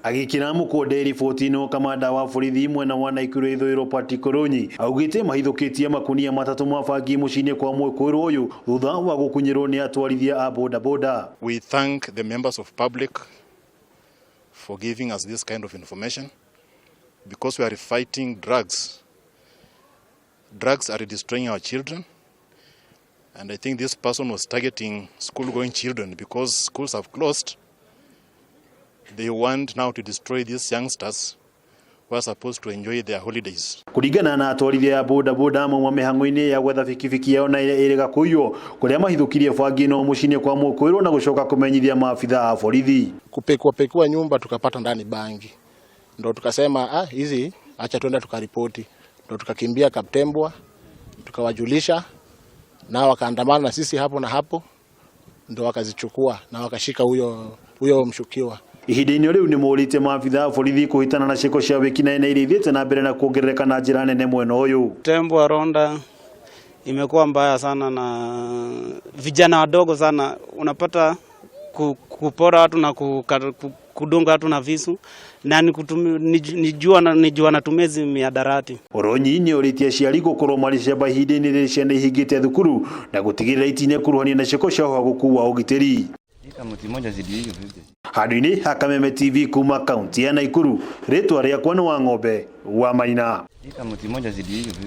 Agĩkĩra mũkonde riboti ĩno, kamanda wa borithi mwena wa Naikuru ithũĩro Patrick Orunyi augĩte mahithũkĩtie makunia 3 ma bangi mũciĩ-inĩ kwa mwĩkũĩrwo ũyũ thutha wa gũkunyĩrwo nĩ atwarithia a bodaboda. We thank the members of public for giving us this kind of information because we are fighting drugs. Drugs are destroying our children, and I think this person was targeting school-going children because schools have closed. They want now to destroy these youngsters who are supposed to enjoy their holidays. Kũringana na atwarithia a bodaboda mauma mĩhang'o-inĩ ya gwetha bikibiki yao na ĩrĩa ĩrĩga kũiywo kũrĩa mahithũkirie bangi ĩno mũciĩ-inĩ kwa mũkũĩrwo na gũcoka kũmenyithia maabitha a borithi. Kupekua pekua nyumba tukapata ndani bangi, ndo tukasema, "Ah, hizi acha tuenda tukaripoti." Ndo tukakimbia Kaptembwa tukawajulisha, na wakaandamana na sisi hapo na hapo, ndo wakazichukua na wakashika huyo mshukiwa. Ihinda-inĩ rĩu nĩ morĩtie maabitha a borithi kũhĩtana na ciĩko cia wĩkinaĩ na iria ithiĩte na mbere na kuongerereka na njĩra nene mwena ũyũ. Tembwa Ronda imekuwa mbaya sana na vijana wadogo sana, unapata kupora watu na kudunga watu na visu na nijua natumia hizi mihadarati. Oronyi nĩ orĩtie aciari gũkorwo marĩ ciamba ihinda-inĩ rĩrĩ ciana ihingĩte thukuru na gũtigĩrĩra itinekuruhania na ciĩko cia ũhagũku wa ũgitĩri. Handũ-inĩ ha Kameme TV kuma kaunti ya Naikuru, rĩtwa rĩakwa nĩ Wang'ombe wa Maina.